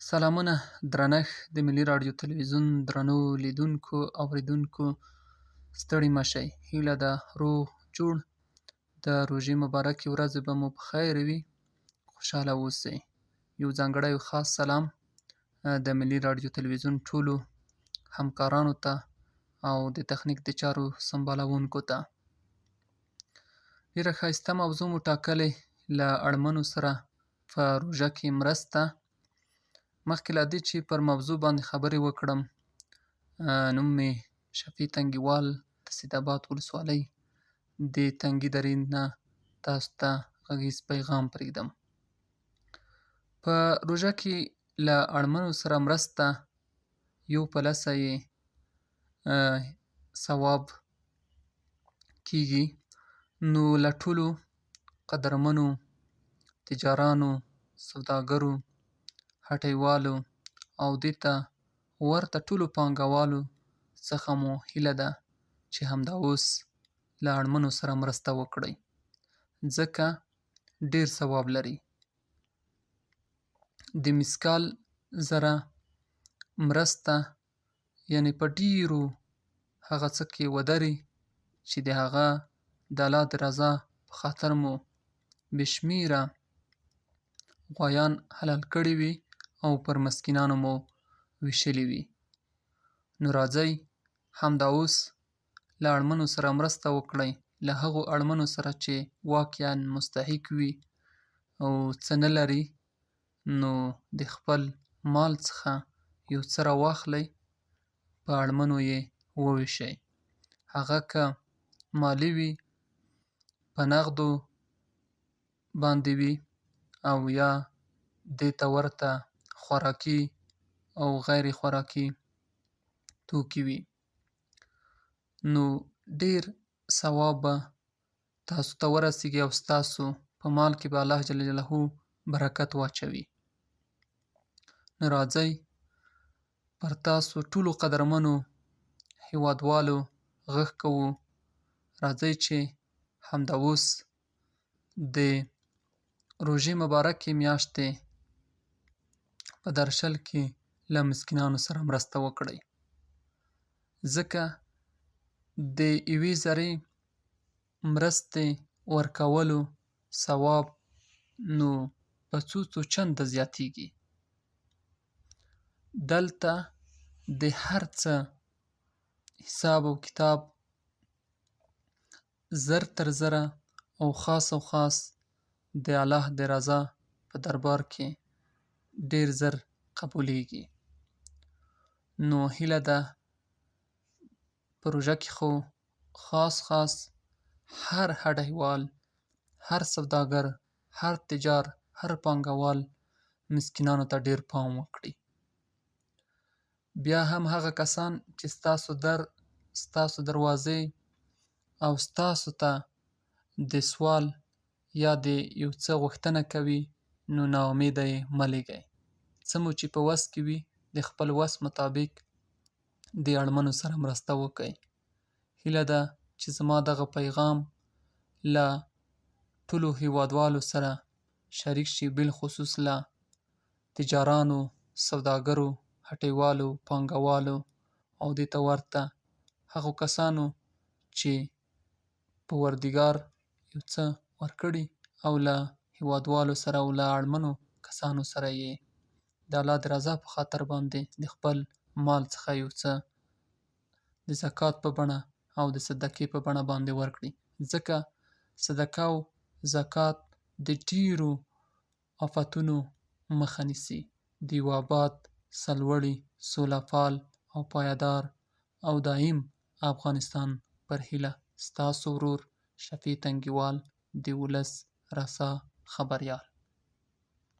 سلامونه درنښت د ملي راډیو تلویزیون درنو لیدونکو اورېدونکو ستړي مه شئ. هیله ده روغ جوړ د روژې مبارکې ورځې به مو په خیر وي، خوشحاله اوسئ. یو ځانګړی او خاص سلام د ملي راډیو تلویزیون ټولو همکارانو ته او د تخنیک د چارو سمبالوونکو ته. ډېره ښایسته موضوع مو ټاکلې، له اړمنو سره په روژه کې مرسته. مخکې له دې چې پر موضوع باندې خبرې وکړم، نوم مې شفیع تنګیوال د سیدآباد ولسوالۍ د تنګي درې نه تاسو ته غږیز پیغام پرېږدم. په روژه کې له اړمنو سره مرسته یو په لسه یې ثواب کیږي. نو له ټولو قدرمنو تجارانو، سوداګرو، هټیوالو او دې ته ورته ټولو پانګوالو څخه مو هیله ده چې همدا اوس له اړمنو سره مرسته وکړئ، ځکه ډېر ثواب لري. د مثقال ذره مرسته یعنې په ډېرو هغه څه کې ودري چې د هغه د الله د رضا په خاطر مو بې شمېره غوایان حلال کړي وي او پر مسکینانو مو ویشلي وي. نو راځئ همدا اوس له اړمنو سره مرسته وکړئ، له هغو اړمنو سره چې واقعا مستحق وي او څه نه لري، نو د خپل مال څخه یو څه راواخلئ، په اړمنو یې وویشئ. هغه که مالي وي، په نغدو باندې وي او یا دې ته ورته خوراکي او غیر خوراکي توکي وي. نو ډېر ثواب به تاسو ته ورسېږي او ستاسو په مال کې به الله جل جلاله برکت واچوي. نو راځئ پر تاسو ټولو قدرمنو هیوادوالو غږ کوو، راځئ چې همدا اوس د روژې مبارکې میاشتې په درشل کې له مسکینانو سره مرسته وکړئ، ځکه د یوې ذرې مرستې ورکولو ثواب نو په څو څو چنده زیاتیږي. دلته د هر څه حساب او کتاب زر تر زره او خاص او خاص د الله د رضا په دربار کې ډېر زر قبولیږي. نو هیله ده په روژه کې خو خاص خاص هر هډیوال، هر سوداګر، هر تجار، هر پانګوال مسکینانو ته ډېر پام وکړي. بیا هم هغه کسان چې ستاسو در، ستاسو دروازې او ستاسو ته د سوال یا د یو څه غوښتنه کوي، نو ناامیده یې مه لېږئ. څه مو چې په وس کې وي د خپل وس مطابق د اړمنو سره مرسته وکړئ. هیله ده چې زما دغه پیغام له ټولو هیوادوالو سره شریک شي، بالخصوص له تجارانو، سوداګرو، هټیوالو، پانګوالو او دې ته ورته هغو کسانو چې په وردګار یو څه ورکړي او له هیوادوالو سره او له اړمنو کسانو سره یې د الله د رضا په خاطر باندې د خپل مال څخه یو څه د زکات په بڼه او د صدقې په بڼه باندې ورکړي، ځکه صدقه او زکات د ډېرو آفتونو مخه نیسي. د یو آباد، سرلوړي، سوله پال او پایدار او دایم افغانستان پر هیله، ستاسو ورور شفیع تنګیوال، د ولس رسا خبریال.